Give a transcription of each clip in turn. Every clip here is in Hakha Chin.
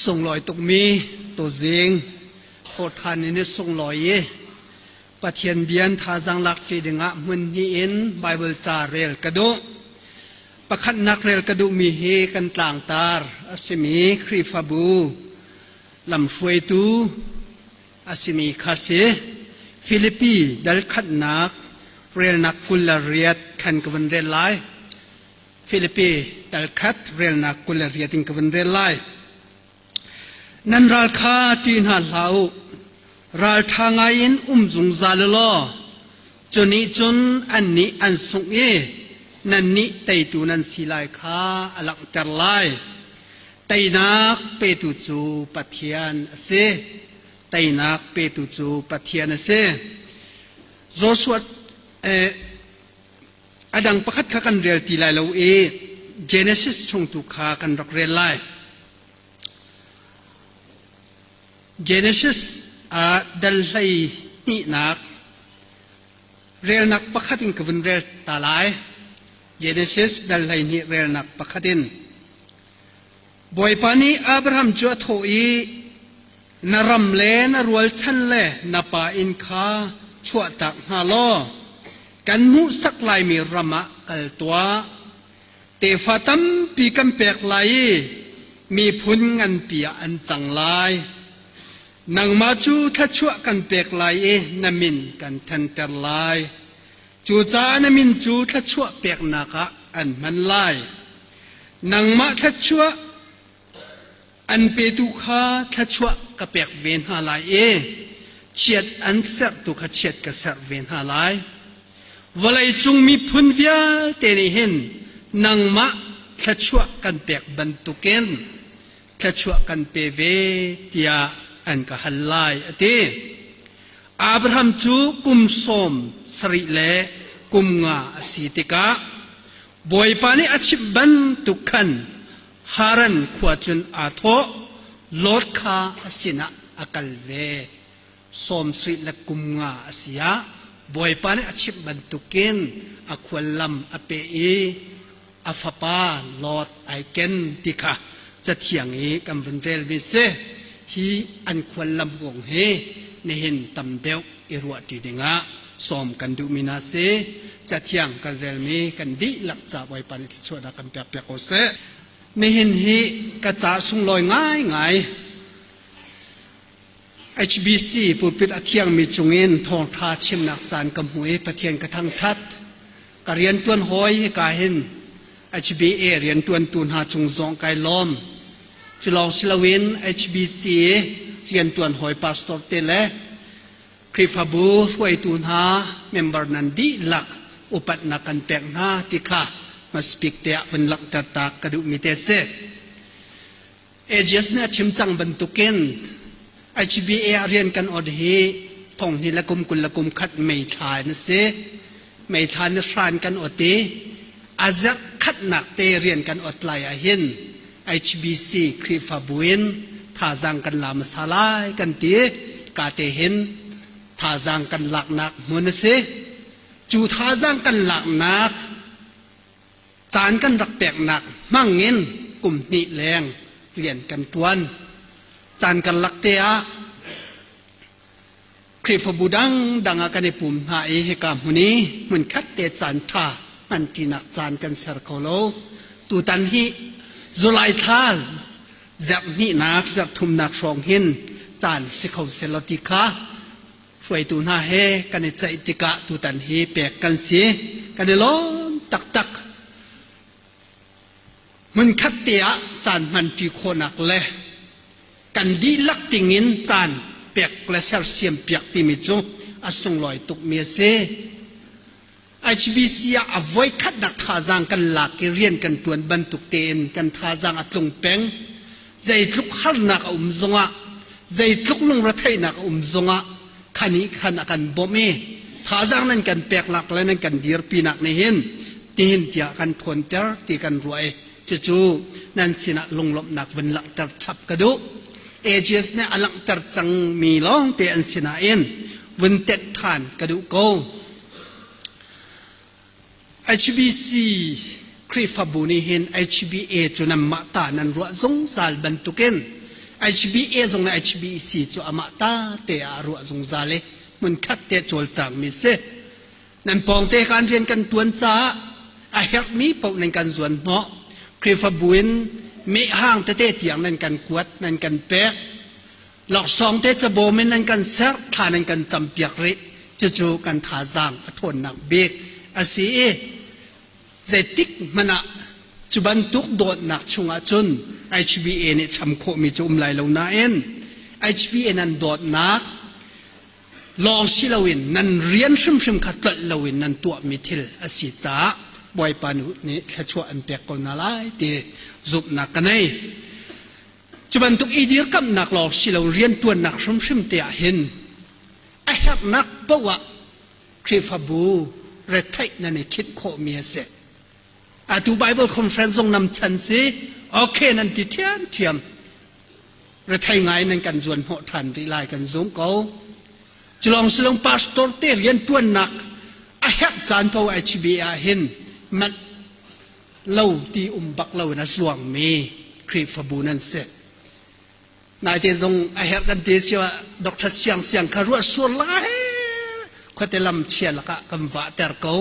Sunglawi tukmi tuzing thawhṭhan in i sunglawi i Pathian bian thazaang lak ṭi dingah hmun hnih in Baibal ca rel ka duh. Pakhatnak rel ka duhmi hi kan tlangtar a simi Khrihfabu lamhruaitu a simi kha si. Filipi dal khatnak relnak 28 khan ka vun rel lai. Filipi dal khat relnak 28 in ka vun rel lai. Nan ral kha ṭih hna hlah u. Ralṭha ngaiin um zungzal u law cu nih cun annih an sungh i nannih teitu nan si lai kha a langhter lai. Teinak petu cu Pathian a si. Teinak petu cu Pathian a si. Joshua eh, a dang pakhat kha kan rel ti lai lo i Genesis chung tu kha kan rak rel lai. Genesis ah dal hlei hnihnak relnak pakhat in ka vun rel ta lai. Genesis dal hlei hnih relnak pakhat in. Bawipa nih Abraham cu a thawh i na ram le na rualchan le na pa inn kha chuahtak hna law kan hmuhsak laimi ram ah kal tuah. Tefa tampi kan pek lai i miphun nganpi ah an cang lai. Nangmah cu thluachuah kan pek lai i na min kan thanter lai. Cucaah na min cu thluachuah peknak ah an hman lai. Nangmah thluachuah an petu kha thluachuah ka pek ve hna lai i chiat an serhtu kha chiat ka serh ve hna lai. Vawleicung miphun vialte nih hin nangmah thluachuah kan pek bantukin thluachuah kan pe ve tiah an ka hal lai a ti. Abraham cu kum 70 le kum nga a si tikah Bawipa nih a chimh bantuk khan Haran khua cun aa thawh, Lot kha a sinah a kal ve. 70 le kum nga a si ah Bawipa nih a chimh bantukin a khuallam a peh i a fapa Lot ai ken ti kha Cathiang i kan vun relmi si. Hi an khuallam kong hi nihin tam deuh i ruahṭi dingah sawm kan duhmi hna si. Cathiang kan relmi kan dihlak ca Bawipa nih thluachuahnak kan pekpiak ko seh. Nihin hi ka ca sunglawi ngaingai HBC pulpit a thiangmi cungin thawngṭha chimnak caan ka hmu i Pathian ka thangṭhat. Ka rianṭuan hawi hika hin HBA rianṭuantu hna cung zong kai lawm. Cu lawng si loin HBC rianṭuan hawi pastor te le Khrihfabu hruaitu hna member nan dihlak upatnak kan pek hna ti kha hmasabik te ah vun langhter ta ka duhmi te a si. AGS nih a chim cang bantukin HBA ah rian kan ot hi thong hnih le kum 21 May thla in a si. May thla ni hran kan ot i a zarh khatnak te rian kan ot lai ahhin HBC Khrihfabu in thazaang kan la hmasa lai kan ti. Ka te hin thazaang kan laknak hmun a si. Cu thazaang kan laknak Caan kan rak peknak hmangin kum hnih leng rian kan ṭuan. Caan karlak te ah Khrihfabu dangdang ah kan i pum hna i hika hmun i hmunkhat te caan ṭha hmanṭinak caan kan ser kho lo. Tutan hi July thla zarh hnihnak, zarh thumnak hrawng hin caan si kho selaw ti kha Hruaitu hna he kan i ceih tikah tutan hi pek kan si. Kan i lawm taktak. Hmunkhat te ah caan hmanṭi khawhnak le kan dihlak tingin caan pek le sersiam piak timi cu a sunglawi tukmi a si. HBC ah a voikhatnak thazaang kan lak i rian kan ṭuan bantuk tein kan thazaang a tlung peng. Zeitluk harnak a um zongah, zeitluk lungretheihnak a um zongah khan nih khan a kan bawmh i thazaang nan kan peknak le nan kan dirpinak nih hin tihin tiah kan ṭhawnter ti kan ruah i cucu nan sinah lunglawmhnak vun langhter chap ka duh. AGS nih a langhter cangmi lawngte an si nain vun tenh ṭhan ka duh ko. HBC Khrihfabu nih hin HBA cu nanmah ta nan ruah zungzal bantukin HBA zong le HBC cu amah ta te ah ruah zungzal i hmunkhat te cawlcangmi si. Nan pawngte kan rian kan tuan caah a herhmi paoh nan kan zuan hnawh. Khrihfabu in mehhang tete tiang nan kan kuat, nan kan pek. Laksawng te cabawm in nan kan serh, thla nan kan campiak rih. Cucu kan thazaang a ṭhawnnak bik a si i zeitik hmanh ah cu bantuk dawtnak chungah cun HBA nih cham khawhmi cu um lai lo nain HBA nan dawtnak lawng si loin nan rian hrimhrim kha tlolh loin nan tuahmi thil a si caah Bawipa nih thluachuah an pek ko hna lai ti zumhnak ka nei. Cu bantuk i dirkamhnak lawng si lo rianṭuannak hrimhrim te ah hin a herhnak paoh ah Khrihfabu retheih nan i khinh khawhmi a si. Atu Bible conference zong nam chan si, okay nan ti ṭhiamṭhiam. Rethei ngai nan kan zuan hnawh ṭhan rih lai kan zum ko. Culong silong pastor te rianṭuannak a herh caan paoh HB ah hin manh lo ti um bak lo in a zuangmi Khrihfabu nan si. Naite zong a herh kan ti si ah Dr. Siang Siang kha ruah sur lai khuate lam chia lakah kan vahter ko.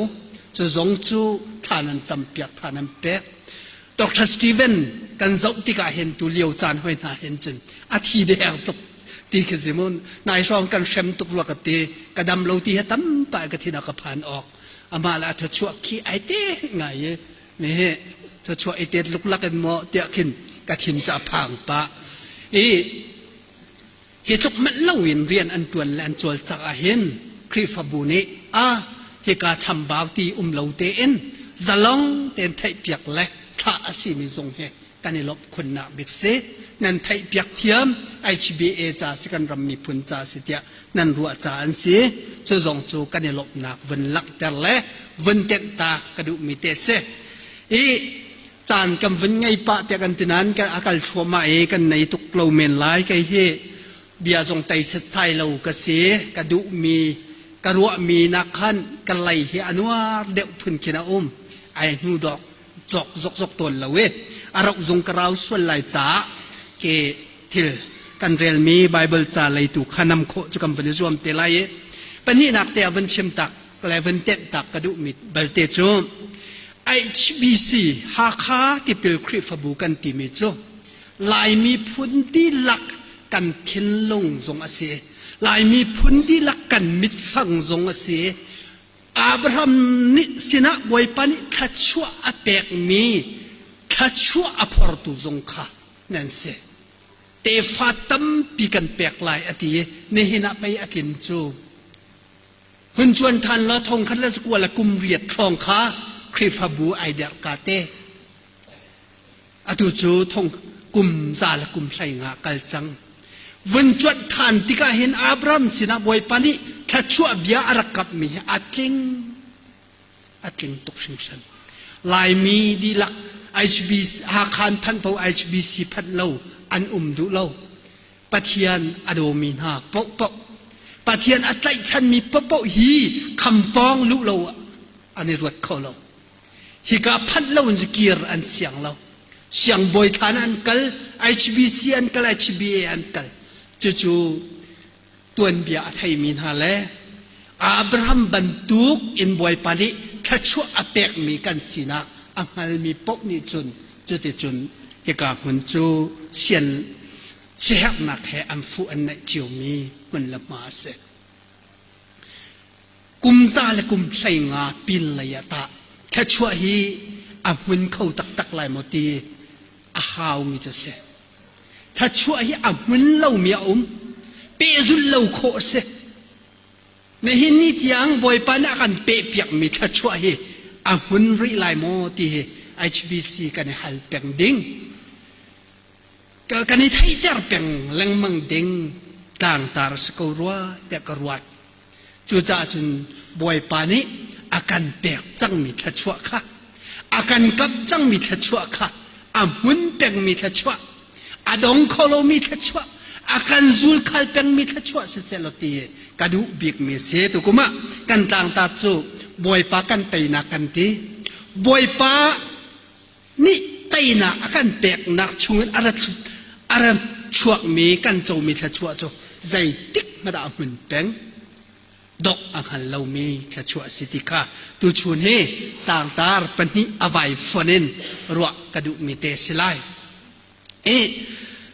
Cu zong cu thla nan campiak thla nan pek. Dr. Steven kan zoh tikah hin tu lio caan hoi hna hin cun a thi deng tuk ti khi si mun nai hrawng kan hrem tuk rua ka ti ka dam lo ti he tampa ka thin a ka phan awk amah le a thawchuah khi ai te ngai i mi hi thawchuah i tet luklak in maw tiah khin ka thin cu a phang pah i hi tluk manh loin rian an tuan le an cawlcangh ah hin Khrihfabu nih a hika chambau ti um lo tein zalong tein theihpiak le thlah a simi zong hi kan i lawmh khunnak bik si. Nan theihpiak thiam HBA ca si kan ram miphun ca si tiah nan ruah ca an si. Cu zong cu kan i lawmhnak vun langhter le vun tenh ta ka duhmi te si. I caan kan vun ngei pah tiah kan ti nain kan a kal thluahmah i kan nei tuk lo men lai kei hi bia zong tei setsai lo ka si ka duhmi ka ruahmi nak khan ka lei hi a nuar deuh phun khin a um ai hnu dok cok zokzok tawn lo i a rauh zong ka rau sual lai caah ke thil kan relmi Bible ca leitu kha nam khawh cu kan van i zuam te lai i pahnihnak te ah van chim tak le van tenh tak ka duhmi balte cu HBC Hakha Tipil Khrihfabu kan timi cu Laimi phun dihlak kan thinlung zong a si. Laimi phun dihlak kan mitfang zong a si. Abraham nih sinah Bawipa nih thluachuah a pekmi thluachuah a phortu zong kha nan si. Tefa tampi kan pek lai a ti i nihin ah pei a tlin cu. Hun cuan ṭhan law thong khat le zakua le kum riat hrawng kha Khrihfabu ai derh ka te. Atu cu thong kum za le kum hlei nga kal cang. Vun cuanh ṭhan tikah hin Abraham sinah Bawipa nih thluachuah bia a rak kapmi hi a tling. A tling tuk hringhran. Laimi dihlak HBC, Hakha phanh po HBC phanh lo an um duh lo. Pathian a dawmi hna paohpaoh Pathian a tlaihchanmi paohpaoh hi khampawng luh lo an i ruat kho lo. Hika phanh lo in kir an siang lo. Siangbawi thlan an kal, HBC an kal, HBA an kal. Cucu tuanbia a theimi hna le Abraham bantuk in Bawipa nih thluachuah a pekmi kan sinak a hngalmi paoh nih cun cuticun hika hmun cu sian siaherhnak he an fuh an naih ciomi hmun le hma a si. Kum za le kum 15 pin lei ah tah thluachuah hi a hmun kho taktak lai maw ti a haumi cu a si. Thluachuah hi a hmun lomi a um. Pehzulh lo khawh a si. Nihin ni tiang Bawipa nih a kan pehpiakmi thluachuah hi a hmun rih lai maw ti hi HBC kan i hal peng ding. Kan i theihter peng lengmang ding tlangtar a si ko rua tiah ka ruat. Cucaah cun Bawipa nih a kan pek cangmi thluachuah kha a kan kamh cangmi thluachuah kha a hmun pengmi thluachuah a dong kho lomi thluachuah a kan zulkhal pengmi thluachuah siseh law ti ka duh bikmi a si tukum ah kan tlangtar cu Bawipa kan teinak kan ti Bawipa nih teinak a kan peknak chungin a ra a ra chuakmi kan comi thluachuah cu zeitik hmanh ah a hmun peng. Dongh a hngal lomi thluachuah si ti kha tuchun hi tlangtar pahnih a vai fon in ruah ka duhmi te si lai. I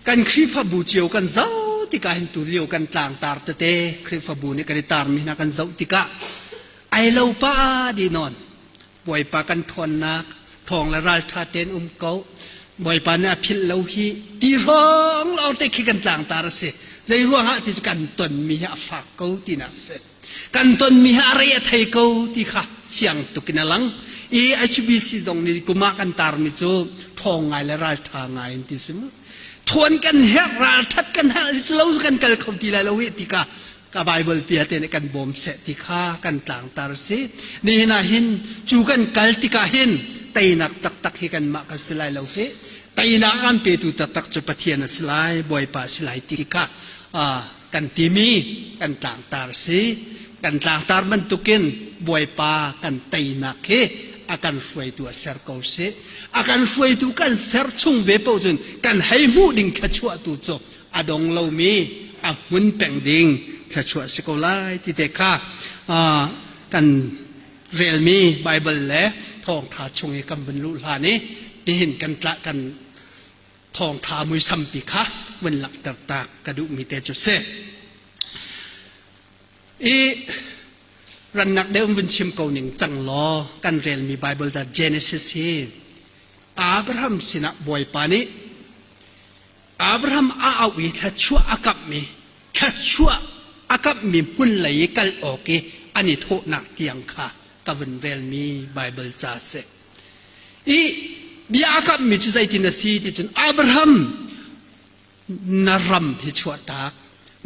kan Khrihfabu cio kan zoh tikah hin tulio kan tlangtar tete Khrihfabu nih kan i tarmi hna kan zoh tikah ai lo pa di nawn Bawipa kan ṭhawnnak thawng le ralṭha tein um ko. Bawipa nih a philh lo hi ti hrawng lawng te khi kan tlangtar a si. Zei ruangah ti cu kan tonmi hi a fak ko tinak a si. Kan tonmi hi a rei a thei ko ti kha fiang tuk in a lang. I HBC zong nih kum ah kan tarmi cu ṭhawng ngai le ralṭha ngai in ti si mu. Ṭhawn kan herh, ralṭhat kan herh cu lo kan kal kho ti lai lo hi ti ka ka Bible pia te nih kan bawm seh ti kha kan tlangtar si. Nihin ah hin cu kan kal tikah hin teinak taktak hi kanmah kan si lai lo hi. Teinak an petu taktak cu Pathian a si lai, Bawipa a si lai ti kha kan timi kan tlangtar si. Kan tlangtar bantukin Bawipa kan teinak hi a kan hruaitu a ser ko si. A kan hruaitu kan ser chung ve paoh cun kan hei hmuh ding thluachuahtu cu a dong lomi a hmun peng ding thluachuah si ko lai ti te kha kan relmi Bible le thawngtha chung i kan vun luh hlan i nihin kan tla kan thawngtha muisampi kha vun langhter tak ka duhmi te cu si. I rannak deuh vun chim ko ning cang law kan relmi Bible ca Genesis hi Abraham sinah Bawipa nih Abraham a auh i thluachuah a kamhmi thluachuah a kamhmi hmun lei i kal awk i an i thawhnak tiang kha ka vun relmi Baibal ca a si. I bia a kamhmi cu zeitin a si ti cun Abraham na ram hi chuahtak,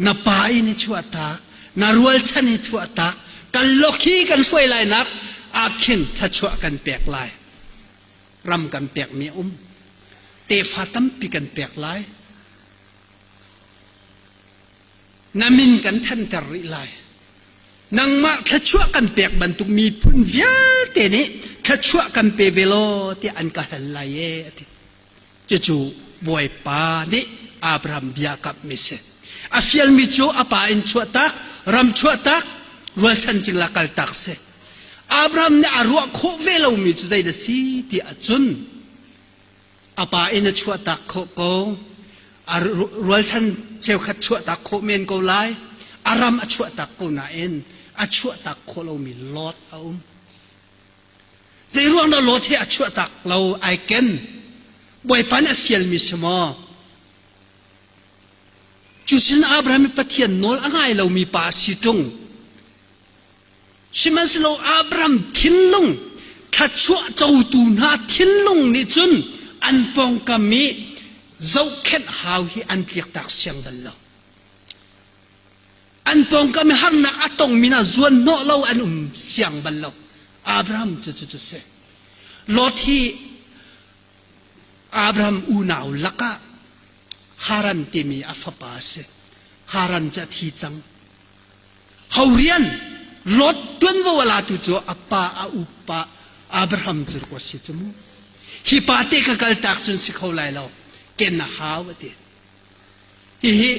na pa inn hi chuahtak, na rualchan hi chuahtak, kan lok hi kan hruai lainak ah khin thluachuah kan pek lai. Ram kan pekmi a um. Tefa tampi kan pek lai. Na min kan thanter rih lai. Nangmah thluachuah kan pek bantuk miphun vialte nih thluachuah kan pe ve law tiah an ka hal lai e a ti. Cucu Bawipa nih Abraham bia kamhmi si. A fialmi cu a pa in chuahtak, ram chuahtak, rualchan cingla kaltak si. Abraham nih a ruah khawh ve lomi cu zeidah si ti ahcun a pa in a chuahtak khawh ko, a rualchan cheukhat chuahtak khawh men ko lai, a ram a chuahtak ko nain a chuahtak khawh lomi Lot a um. Zeiruang dah Lot hi a chuahtak lo ai ken? Bawipa nih a fialmi si maw? Cu sin Abraham i Pathian nawl a ngai lomi pa a si ṭung. Sihmanhsehlaw Abraham thinlung, thluachuah cotu hna thinlung nih cun an pawngkam i zohkhenh hau hi an tliaktak siang bal lo. An pawngkam i harnak a tongmi hna zuanhnawh lo an um siang bal lo. Abraham cu cu si. Lot hi Abraham unau lakah Haran timi a fapa a si. Haran cu a thi cang. Ho rian Lot tuanvo a latu cu a pa a upa Abraham cu rak si cu mu. Hi pa te ka kaltak cun si kho lai lo. Ken a hau a ti. Hihi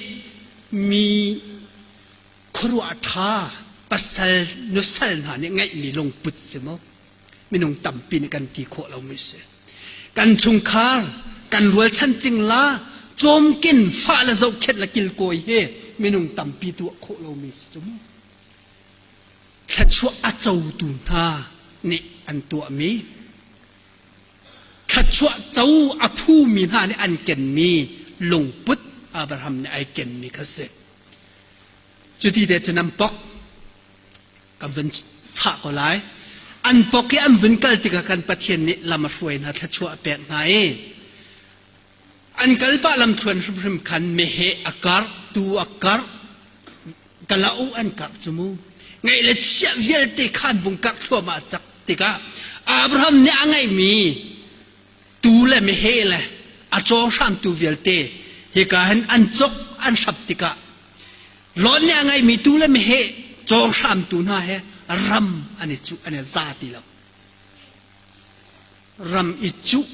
mi khuaruah ṭha pasal nusal hna nih ngeihmi lungput si mu. Minung tampi nih kan ti khawh lomi si. Kan chungkhar, kan rualchan cingla, cawmkin fa le zohkhenh le kilkawi hi minung tampi tuah khawh lomi si cu mu. Thluachuah a cotu hna nih an tuahmi Thluachuah co a phumi hna nih an kenmi lungput Abraham nih ai kenmi kha si. Cuti te cun an pok. Kan vun chah ko lai. An pok i an vun kal tikah kan Pathian nih lam a hruai hna, thluachuah a pek hna i an kal pah lamthluan hrimhrim khan meheh a karh, tuu a karh, kalauk an karh cu mu. Ngeih le chiah vialte kha an vung karh thluahmah cak tikah Abraham nih a ngeihmi tuu le meheh le a cawng hramtu vialte hika hin an cok an hrap tikah Lot nih a ngeihmi tuu le meheh cawng hramtu hna he ram an i cuh an i za ti lo. Ram i cuh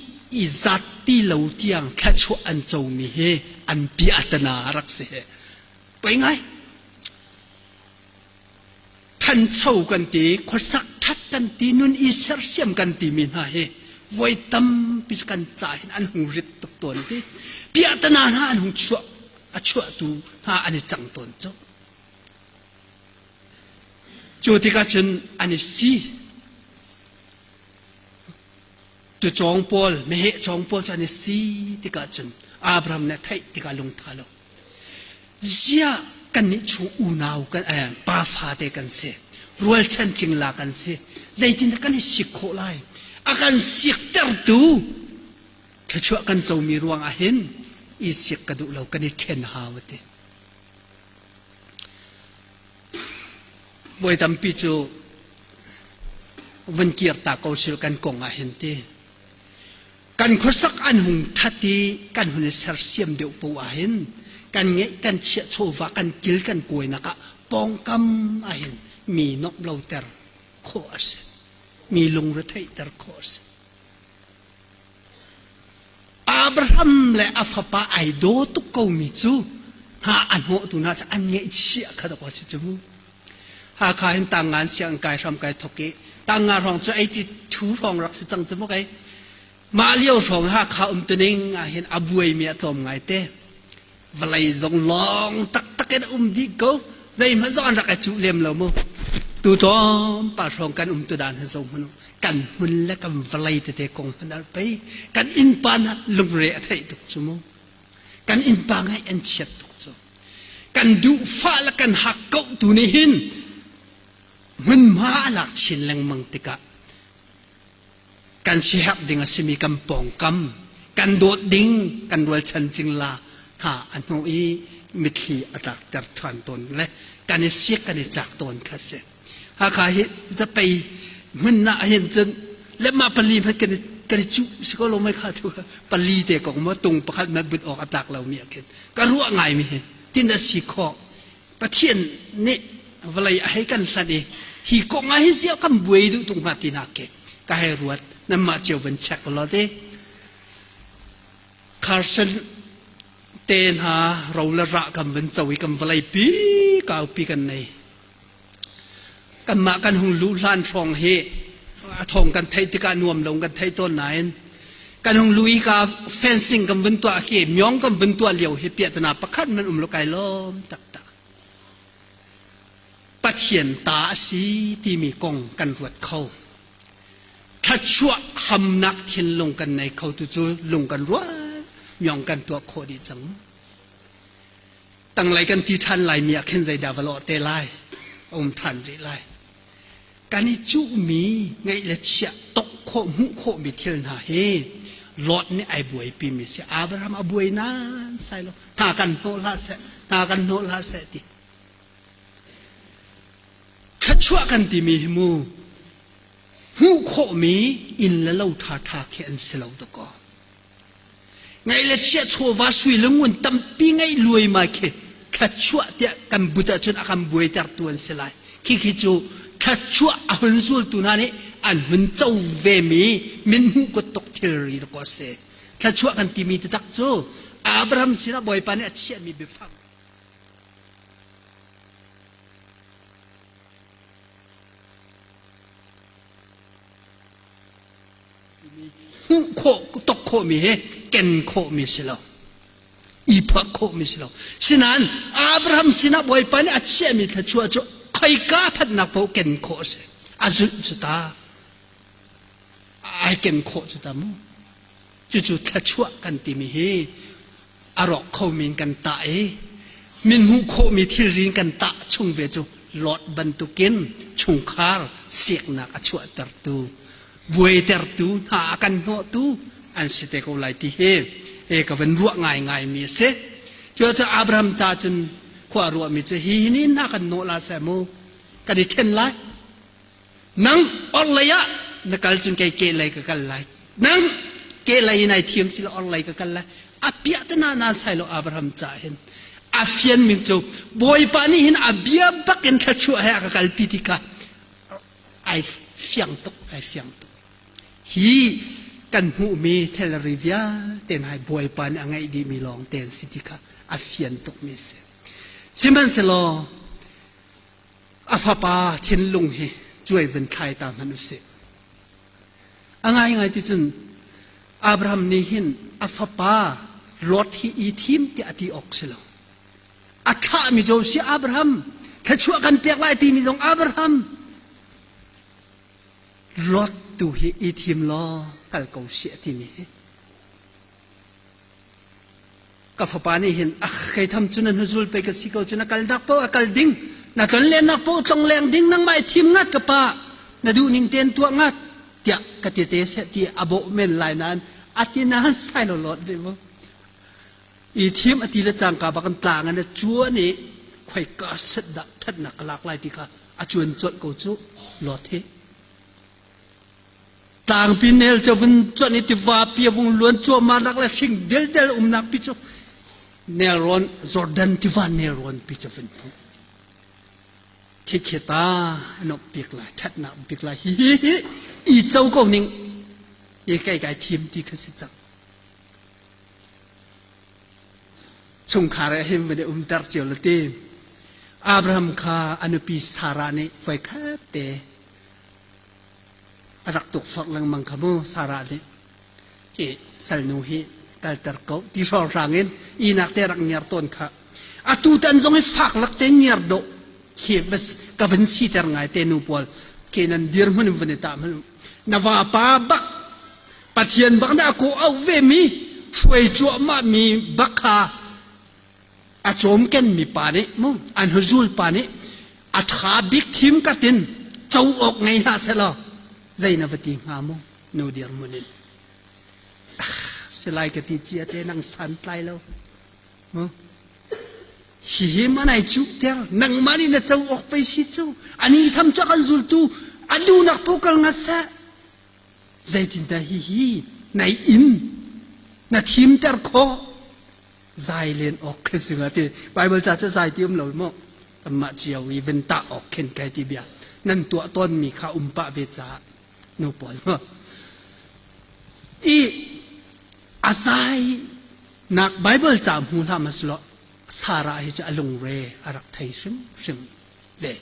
i zat ti lo tiang thluachuah an comi hi an piahtana a rak si he. Poi ngai. Thancho kan ti, khuasak that kan ti, nun i sersiam kan timi hna hi voi tampi kan ca hin an hung rit tuk tawn ti. Piahtana hna an hung chuah, a chuahtu hna an i cang tawn cu. Cu tikah cun an i si. Tucawng pawl, meheh cawng pawl cu an i si tikah cun Abraham nih a theih tikah lungtha lo. Ziah kannih chung unau kan eh, pa fate kan si. Rualchan cingla kan si. Zeitindah kan i sik khawh lai? A kan siktertu thluachuah kan comi ruangah hin i sik ka duh lo, kan i ṭhen hau a ti. Voi tampi cu van kir ta ko sil kan kong ah hin ti. Kan khuasak an hung that i kan hun i sersiam deuh po ah hin kan ngeih kan chiah chawva kan kil kan kawinak ah pawngkam ah hin mi nomh lo ter khawh a si. Mi lungretheihter khawh a si. Abraham le a fapa ai daw tuk komi cu hna a hnawhtu hna cu an ngaihchia kha dawk a si cu mu. Hakha hin tangngan siang kai hram kai thok i tangnga hrawng cu 82 hrawng rak si cang cu mu kai. Mah lio hrawng Hakha um tuning ah hin a buaimi a tlawm ngai te. Vawlei zong lawng taktak in a um dih ko. Zeihmanh zong an rak i cuh lem lo mu. Tu tlawmpal hrawng kan um tu dan hi zo hmanh u. Kan hmun le kan vawlei tete kong hmanh ar pei. Kan innpa hna lungre a theih tuk cu mu. Kan innpa ngaih an chiat tuk cu. Kan duhfah le kan hakkauh tu nih hin hmunhma a lak chin lengmang tikah kan siherh ding a simi kan pawngkam kan dawt ding kan rualchan cingla hna a hnu i mitthli a tlakter ṭhan tawn le kan i siak kan i cak tawn kha si. Hakha hi zapei hmun ah hin cun le mah pali hmanh kan i kan i cuh si ko lo mai kha tu pali te kong maw tung pakhat ma but awk a tlak lomi ah khin ka ruah ngai mi hi tin a si khawh Pathian nih vawlei a hei kan hlanh i hi kong ah hin ziah kan buai duh tung hnga tinak khi ka hei ruat nanmah cio van check law te Carson te hna ro le rah kan van co i kan vawlei pi kaupi kan nei kanmah kan hung luh hlan hrawng hi a thawng kan theih tikah nuam lo kan theih tawn nain kan hung lu i ka fencing kan vun tuah khi myong kan vun tuah lio hi piahtana pakhat man um lo kai lawm taktak Pathian ta a si timi kong kan ruat kho thluachuah hamnak thinlung kan nei kho tu cu lung kan ruat myong kan tuah khawh dih cang tanglei kan ti ṭhan lai mi ah khin zeidah va lawh te lai a um ṭhan rih lai kan i cuhmi ngeih le chiah tok khawh hmuh khawhmi thil hna hi Lot nih ai buaipi mi si Abraham a buai nan sai lo hna kan hnawh hlah seh hna kan hnawh hlah seh ti thluachuah kan timi hi mu hmuh khawhmi inn le lo ṭha ṭha khi an si lo dakaw Ngaih le chiah chawva sui le ngun tampi ngeih luaimai khi thluachuah tiah kan but ahcun a kan buaitertu an si lai. Khikhi cu thluachuah a hun zultu hna nih an hun co vemi mithmuh kuttuk thilri dakaw a si. Thluachuah kan timi taktak cu Abraham sinah Bawipa nih a chiahmi biafang. Hmuh khawh tok khawhmi hi ken khawhmi si lo. I phuah khawhmi si lo. Sinain Abraham sinah Bawipa nih a chiahmi thluachuah cu khoika phanhnak paoh ken khawh a si. A zulh cu ta. Ai ken khawh cu ta mu. Cucu thluachuah kan timi hi a rawk khomi in kan tah i min hmuh khawhmi thilri in kan tah chung ve cu Lot bantukin chungkhar siaknak a chuahtertu buaitertu hna a kan hnawhtu an si te ko lai ti hi e ka van ruah ngaingai mi a si. Cucaah Abraham ca cun khua ruahmi cu hi ni hna kan nawh la seh mu kan i ṭhen lai Nang orhlei ah na kal cun kei kehlei ka kal lai. Nang kehlei in ai thiam si lo orhlei ka kal lai. A piah te na nan sai lo Abraham ca hin. A fian min cu Bawipa nih hin a bia bak in thluachuah he a ka kalpi ti kha ai fiang tuk ai fiang tuk. Hi Kan hmuhmi thilri vialte hna hi Bawipa nih a ngeih dihmi lawng te an si ti kha a fian tukmi a si. Sihmanhsehlaw a fapa thinlung hi cuai vun thlai ta hmanh u sih. A ngaingai ti cun Abraham nih hin a fapa Lot hi i thim tiah a ti awk si lo. A thlahmi cu si Abraham, thluachuah kan pek lai timi zong Abraham. Lot tu hi i thim law kal ko si a timi hi. Ka fapa nih hin ah kei tham cu na hnuzul pei ka si ko cu na kal nak paoh a kal ding na tlon len nak paoh tlong leng ding nangmah i thim ngat ka pa na duh ning ten tuah ngat tiah ka ti te seh ti a bawh men lai nain a ti nain sai lo lot ve mu i thim a ti le cangka bak an tlang an cuan i khoi ka set dah thatnak ka lak lai ti kha a cuan colh ko cu lot hi Tlangpi nel cu vun cuanh i tiva pi a vung luan cuahmah nak le hring dildel umnak pi cu nelrawn Jordan tiva nelrawn pi cu vun hmuh. Khikhi ta an op bik lai, ṭhatnak bik lai. Hi hi hi i co ko ning. I kai kai thim ti kha si cang. Chungkhar ah hin van i umter cio la ti. Abraham kha a nupi Sarah nih voikhat te a rak tukforh lengmang kha mu Sarah nih khi salnu hi kalter ko ti hrawnghrang in inak te rak ngiar tawn kha atu tan zong hi fak lak te ngiar dawh khi ka van siter ngai te nu pawl khi nan dirhmun in van i tah hmanh na vapa bak Pathian bak na ko au ve mi hruai cuahmah mi bak kha A cawmken mi pa nih mu an huzul pa nih a ṭha bik thim katin co awk ngei hlah selaw zei na va ti hnga mu nu dirhmun in silai ka ti cia te nang santlai lo mu hihi manai cuh ter nangmah nih na co awk pei si cu ani tham cu kan zultu a duhnak po kal nga seh zeitindah hihi nai in na thimter khawh Zai len awk khi si nga ti Bible ca cu zai ti um lo maw kanmah cio i van tah awk khin kai ti bia nan tuah tawn mi kha um pah ve caah nu pawl ma i a zai nak Bible ca hmu hlah mas lo Sarah hi cu a lungre a rak thei hrim hrim ve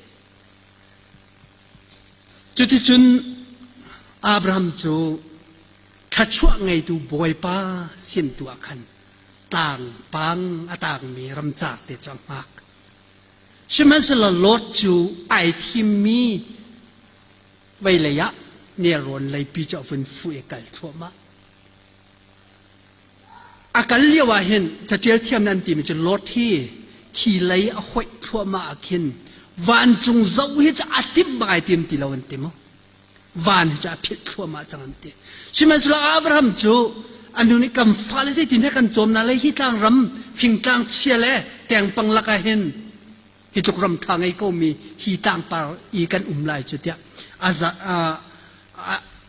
cuticun Abraham cu thluachuah ngeitu Bawipa sin tu ah khan tlangpang a tangmi ramcar te cu a hngak. Sihmanhsehlaw Lot cu ai thimmi veilei ah nelrawn leipi cu a vun fuh i kal thluahmah. A kal lio ah hin catial thiam an timi cu Lot hi khi lei a hoih thluahmah ah khin vancung zoh hi cu a timh bak ai tim ti lo an ti mu. Van hi cu a philh thluahmah cang an ti. Sihmanhsehlaw Abraham cu an nu nih kan fale zeitin he kan cawm hna lai hi tlangram fingtlang chia le tengpang lakah hin hi tluk ram ṭha ngei komi hi tlangpar i kan um lai cu tiah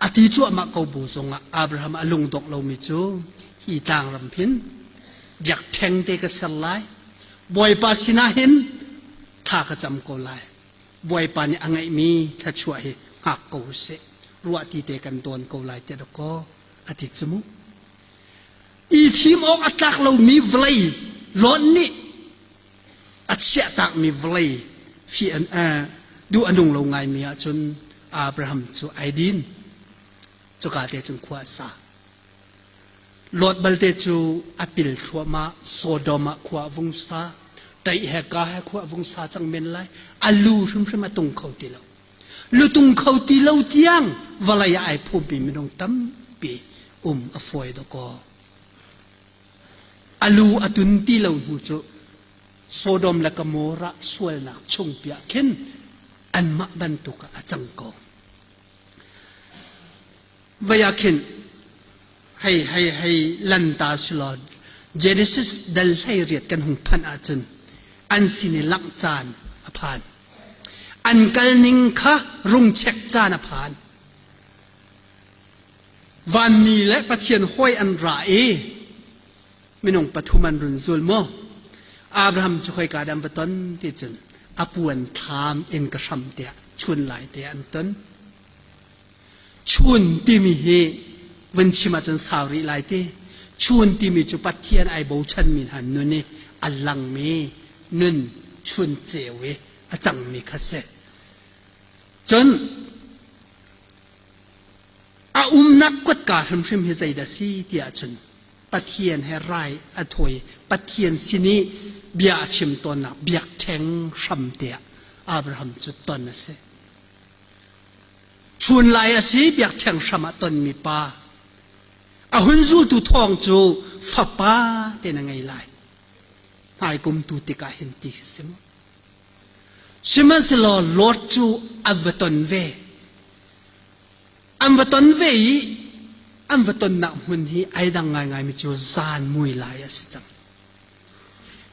a ti cuahmah ko bu zongah Abraham a lungdongh lomi cu hi tlangram hin biakṭheng te ka ser lai Bawipa sinah hin thla ka cam ko lai Bawipa nih a ngeihmi thluachuah hi hngak ko usih ruahti te kan dawn ko lai tiah dakaw a ti cu mu i thim awk a tlak lomi vawlei Lot nih a chiahtakmi vawlei fi an duh a nung lo ngaimi ahcun Abraham cu ai din cuka te cun khua a sa Lot balte cu a pil thluahmah Sodom ah khua a vung sa ṭaih he ka he khua a vung sa cang men lai a lu hrimhrim a tung kho ti lo lutung kho ti lo tiang vawlei ah ai phummi minung tampi um a fawi dawkaw a lu a tun ti lo hnu cu Sodom le Gomorrah sualnak chungpi ah khin anmah bantuk ah a cang ko Vai ah khin hei hei hei lanta silaw Genesis dal 18 kan hung phanh ahcun an sin i langh caan a phan. An kal ning kha rung check caan a phan. Vanmi le Pathian hawi an ra i minung pathum an run zul maw? Abraham cu khoika dah an va ton ti cun a puan thlam in ka hram tiah chun lai te an ton. Chun timi hi Vun chim ahcun sau rih lai ti. Chun timi cu Pathian ai bochanmi hna nun i a langmi nun chun ceu i a cangmi kha si. Cun a umnak kutka hrimhrim hi zeidah si ti ahcun Pathian he rai a thawi Pathian sin i bia a chim tawnnak biakṭheng hram te ah Abraham cu ton a si. Chun lai a si biakṭheng hram ah tonmi pa. A hun zultu thawng cu fapa te na ngei lai. Hmaikum tu tikah hin ti si mu. Sihmanhsehlaw Lot cu a va ton ve. An va ton ve i an va tonnak hmun hi ai dang ngaingaimi cu zan mui lai a si cang.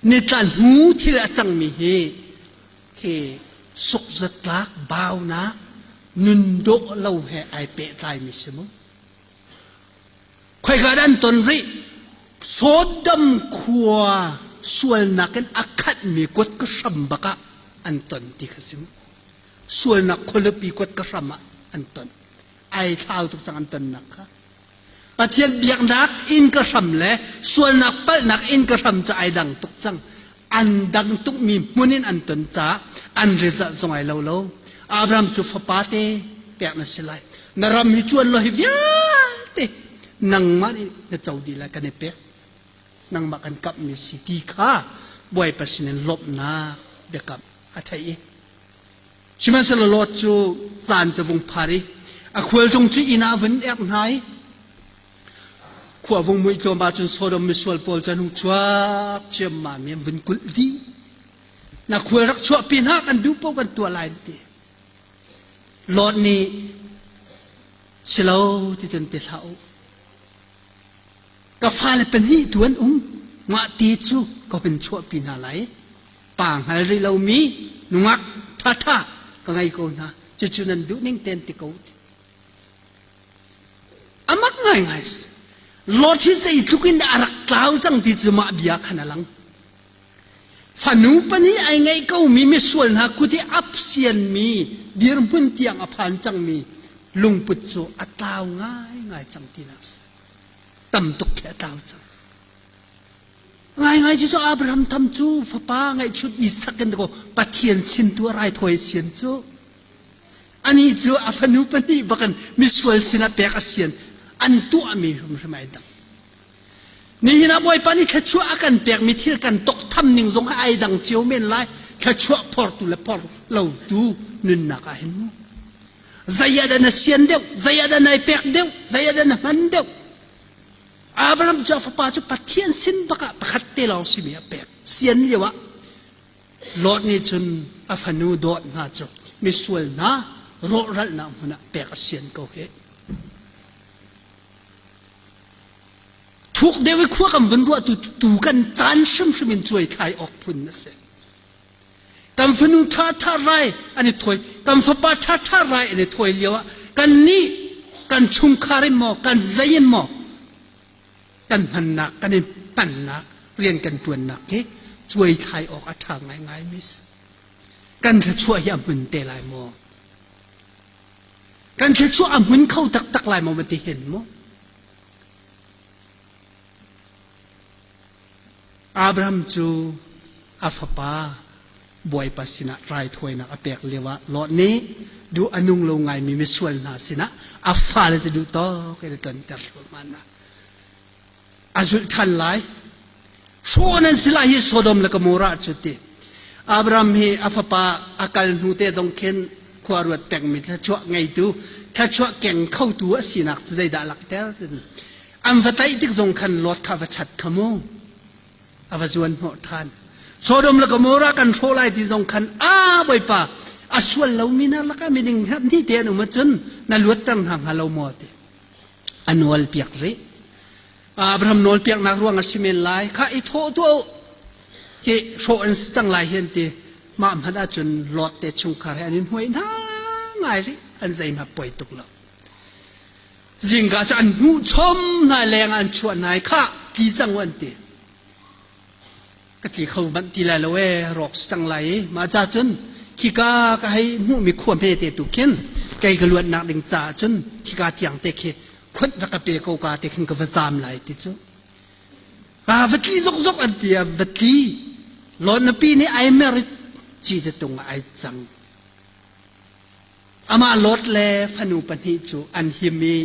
Nitla hnu thil a cangmi hi hi sukzatlak baunak nun dawh lo he ai pehtlaimi si mu. Khoika dah an ton rih? Sodom khua sualnak in a khatmi kut ka hram bak ah an ton ti kha si mu. Sualnak khualipi kut ka hram ah an ton. Ai thlau tuk cang an tonnak kha. Pathian biaknak inn ka hram le sualnak palhnak inn ka hram cu ai dang tuk cang. An dang tukmi hmun in an ton caah an result zong ai lo lo. Abraham cu fapa te pek na si lai. Na ram hi cuan lo hi vialte nangmah nih na co dih lai kan i pek. Nangmah kan kamhmi si ti kha Bawipa sinin lawmhnak biakam a theih i Sihmanhsehlaw Lot cu caan cu vung phar i a khualtlung cu inn ah a vun erh hna i khua vung muih tlawm ahcun Sodom misual pawl cu an hung chuak ciammam i an vun kulh dih. Na khual rak chuahpi hna kan duh paoh kan tuah lai an ti. Lot nih si lo ti cun ti hlah u. Ka fale pahnih tu an um. Mah te cu ka hun chuahpi hna lai. Pa hngal rih lomi nungak ṭhaṭha ka ngei ko hna. Cucu nan duh ning tein ti ko. A mak ngaingai. Lot hi zeitluk in dah a rak tlau cang ti cu mah bia khan a lang. Fanu pahnih ai ngeih komi misual hna kut i apsianmi dirhmun tiang a phan cangmi lungput cu a tlau ngaingai cang tinak si. Tam tuk khi a tlau cang. Ngaingai cu cu Abraham tham cu fapa ngaihchut Isak in ko Pathian sin tu a raithawi sian cu. Ani cu a fanu pahnih bakin misual sinah pek a sian an tuahmi hrimhrim ai dang. Nihin ah Bawipa nih thluachuah a kan pekmi thil kan toktham ning zong ai dang cio men lai. Thluachuah phortu le phor lotu nunnak ah hin mu. Zei ah dah na sian deuh, zei ah dah nai pek deuh, zei ah dah na hman deuh. Abraham cu a fapa cu Pathian sin bak ah pakhat te lawng simi a pek. Sian lio ah Lot nih cun a fanu dawt hna cu misual hna rawhralhnak hmun ah pek a sian ko hih. Thuk deuh i khua kan vun ruah tu tu kan caan hrimhrim in cuai thlai awk phun a si. Kan fanu ṭha ṭha rai an i thawi, kan fapa ṭha ṭha rai an i thawi lio ah kan nih kan chungkhar in maw, kan zei in maw kan hmannak, kan i hmannak, rian kan ṭuannak hi cuai thlai awk a ṭha ngaingai mi si. Kan thluachuah hi a hmun te lai maw? Kan thluachuah a hmun kho taktak lai maw ma ti hen maw? Abraham cu a fapa Bawipa sinah raithawinak a pek lioah Lot nih duh a nung lo ngaimi misual hna sinah a fale cu duh tawk in a tlonter thluahmah hna. A zulh ṭhan lai. Hrawh nan si lai hi Sodom le Gomorrah cu ti. Abraham hi a fapa a kal hnu te zong khin khua ruat pengmi thluachuah ngeitu, thluachuah keng khotu a sinak cu zeidah langhter? An va tlaih tik zong khan Lot kha va chat kha mu. A va zuan hnawh ṭhan. Sodom le Gomorrah kan hrawh lai ti zong khan a Bawipa a sual lomi hna lakah miding ni te an um ahcun na luatter hna hnga lo maw ti. A nawl piak rih. Abraham nawl piaknak ruang a si men lai. Kha i thawh tuah u. Hi hrawh an si cang lai hi an ti. Mah hmanh ahcun Lot te chungkhar he an in hmuai hna ngai rih. An zeihmanh poi tuk lo. Zingka cu an hnuh chom hna leng an chuah hna i khah tli cang u an ti. Ka tli kho manh ti lai lo ee rawk si cang lai i mah ca cun khika ka hei hmuhmi khua hme te tu khin kei ka luatnak ding caah cun khika tiang te khi. Khunh rak ka pe ko ka te khin ka va zaam lai ti cu. Ka va tli zokzok an ti a va tli. Lot nupi nih ai merit ci te tung ah ai cang. Amah Lot le fanu pahnih cu an him i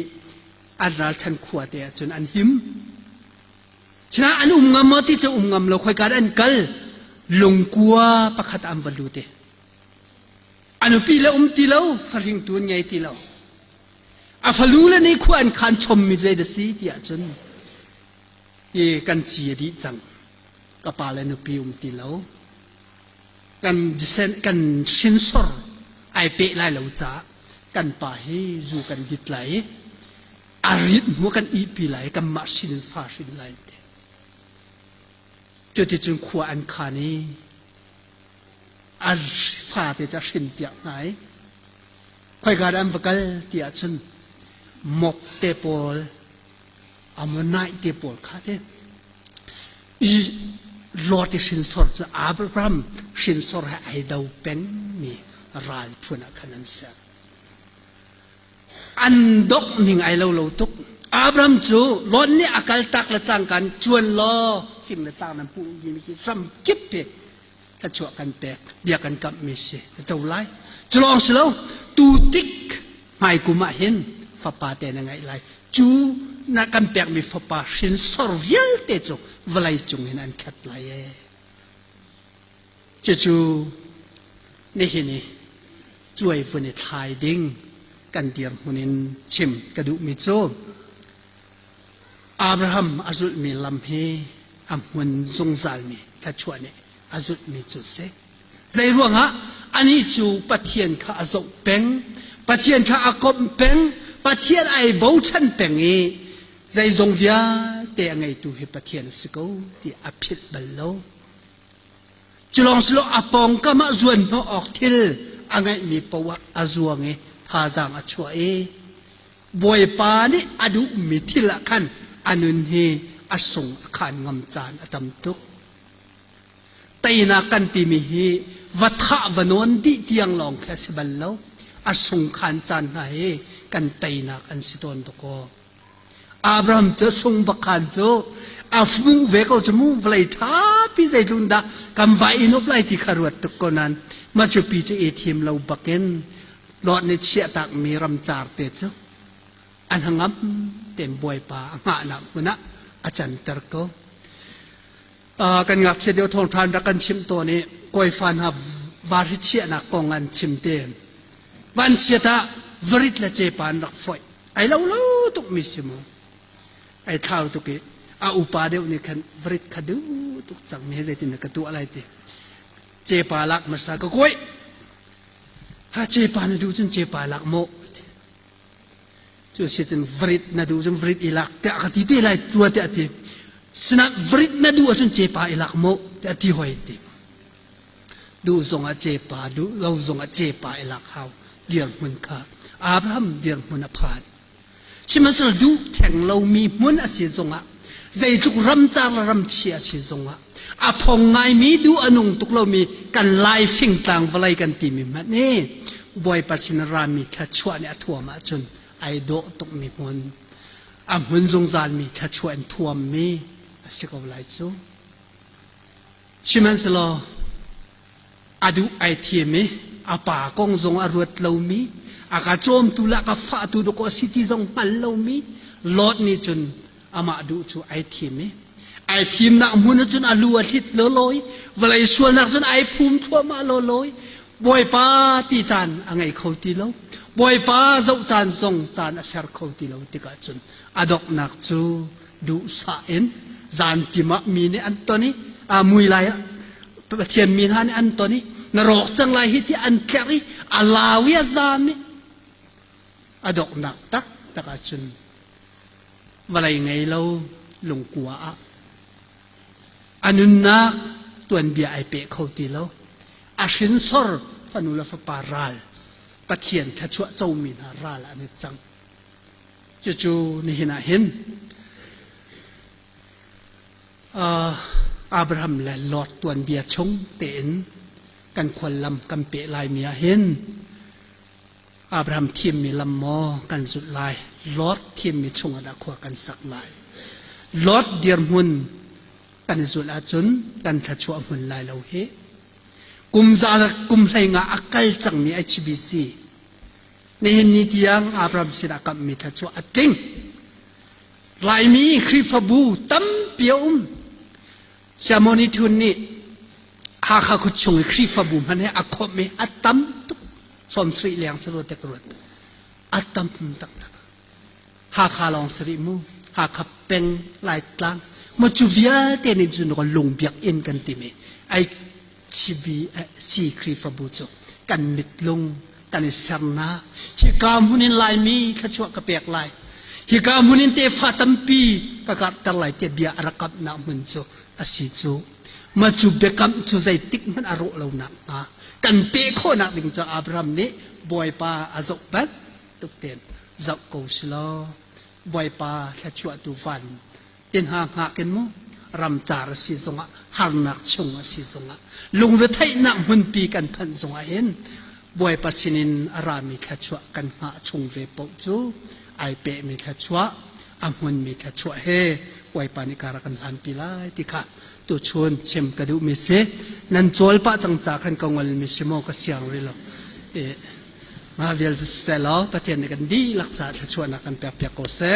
an ralchan khua te ah cun an him. Sinain an um ngam maw ti cu um ngam lo khoika dah an kal lungkua pakhat ah an va lut i a nupi le um ti lo fahringtu an ngei ti lo. A falu le nih khua an khan chommi zei dah si ti ahcun hi kan ci a dih cang. Ka pa le nupi um ti lo. Kan kan hrinsor ai peh lai lo caah kan pa hi zu kan dit lai i a rit hnu kan ihpi lai kanmah hrin in fa hrin lai ti. Cuticun khua an khan i a fate cu a hrin piak hna i khoika dah an va kal ti ahcun mok te pawl Ammonite te pawl kha te i Lot i hrinsor cu Abraham hrinsor he ai do pengmi ral phun ah khan an ser. An dok ning ai lo lo tuk. Abraham cu Lot nih a kal tak le cangkan cuan law fing le tlang nan puh mi khi ram kip hi thluachuah kan pek bia kan kamhmi si a co lai. Cu lawng si lo tu tik hmaikum ah hin fapa te na ngeih lai. Cu na kan pekmi fapa hrinsor vialte cu vawlei cung hin an khat lai ee. Cucu nihin i cuai vun i thlai ding kan dirhmun in chim ka duhmi cu Abraham a zulhmi lam hi a hmun zungzalmi thluachuah nih a zulhmi cu si. Zei ruangah anih cu Pathian kha a zoh peng, Pathian kha a komh peng, Pathian ai bochan peng i zeizong vialte a ngeitu hi Pathian a si ko ti a philh bal lo. Culawng silo a pawngkam ah zuan hnawh awk thil a ngeihmi poah a zuang i thazaang a chuah i Bawipa nih a duhmi thil ah khan a nun hi a sung a khan ngam caan a tam tuk. Teinak kan timi hi va thah va nawn dih tiang lawng khi a si bal lo. A sungkhan caan hna hi kan teinak an si tawn tuk aw. Abraham cu sung bakhan cu a hmuh ve ko cu mu vawlei ṭhapi zeitlun dah kan vai in up lai ti kha ruat tuk ko nan ma cu pi cu i thim lo bakin Lot nih chiahtak mi ramcar te cu a hnangam ten Bawipa a hngahnak hmun ah a canter ko. Kan ngakchia deuh thawngṭha rak kan chimh tawn i kawifa hna vahri chiahnak kong an chim te. Vanchiat ah varit le cepa an rak foih. Ai lo lo tuk mi si mu. Ai thlau tuk i a upa deuh nih khan varit kha duh tuk cang mi zeitin ka tuah lai ti. Cepa lak hmasa ka kuai. Ha cepa na duh cun cepa lak maw? Cu si cun varit na duh cun varit i lak tiah ka ti te lai tua tiah ti. Sinah varit na duh ahcun cepa i lak maw tiah ti hoi ti. Duh zong ah cepa, duh lo zong ah cepa i lak hau dirhmun kha Abraham dirhmun a phan. Sihmanhsehlaw duh theng lomi hmun a si zongah zeitluk ramcar le ramchia a si zongah a phong ngaimi duh a nung tuk lomi kan lai fingtlang vawlei kan timi hmanh hi Bawipa sin rami thluachuah nih a thuam ahcun ai dawh tukmi hmun a hmun zungzalmi thluachuah in thuammi a si ko lai cu. Sihmanhsehlaw a duh ai thiam i a pa kong zong a ruat lomi a ka cawmtu le a ka fahtu dawkaw a si ti zong hngal lomi Lot nih cun amah duh cu ai thim i ai thimnak hmun ah cun a lu a hlit lawlaw i vawlei sualnak cun ai phum thluahmah lawlaw i Bawipa ti caan a ngei kho ti lo Bawipa zoh caan zong caan a ser kho ti lo tikah cun a donghnak cu duhsah in zantim ah mi nih an ton i a mui lai ah Pathian mi hna nih an ton i na rawk cang lai hi ti an tlerh i a lau i a zam i a donghnak taktak ahcun vawlei ngei lo lungkua ah a nunnak tuanbia ai peh kho ti lo a hrinsor fanu le fapa ral Pathian thluachuah comi hna ral an i cang Cucu nihin ah hin Abraham le Lot tuanbia chung tein kan khuallam kan peh laimi ah hin Abraham thimmi lam maw kan zulh lai, Lot thimmi chungah dah khua kan sak lai. Lot dirhmun kan i zulh ahcun kan thluachuah hmun lai lo hi. Kum za le kum hlei nga a kal cangmi HBC nihin ni tiang Abraham sinah kamhmi thluachuah a tling. Laimi Khrihfabu tampi a um. Siamoni Thun nih Hakha khuachung i Khrihfabu hmanh he a khawmh i a tam tuk. 70 leng si ruat ka ruat. A tam taktak. Hakha lawng si rih mu. Hakha peng Laitlang. Maw cu vialte nih cun lung biakinn kan timi HBC Khrihfabu cu kan mitlung kan i sernak hika hmun in Laimi thluachuah ka pek lai hika hmun in tefa tampi ka karhter lai tiah bia a rak kamhnak hmun cu a si cu mah cu biakam cu zeitik hmanh a rawh lo nak hnga kan pe khawhnak ding cu Abraham nih Bawipa a zoh bantuk tein zoh ko si law Bawipa thluachuahtu van tin ha hngak in mu ramcar a si zongah harnak chung a si zongah lungretheihnak hmunpi kan phanh zongah hin Bawipa sinin a rami thluachuah kan hngah chung ve paoh cu ai pehmi thluachuah a hmunmi thluachuah he Bawipa nih kara kan hlanpi lai ti kha tuchun chim ka duhmi si nan cawl pah cang ca khan ka ngolmi si maw ka siang rih lo ma vial seh law Pathian nih kan dihlak caah thluachuahnak kan pek piak ko seh.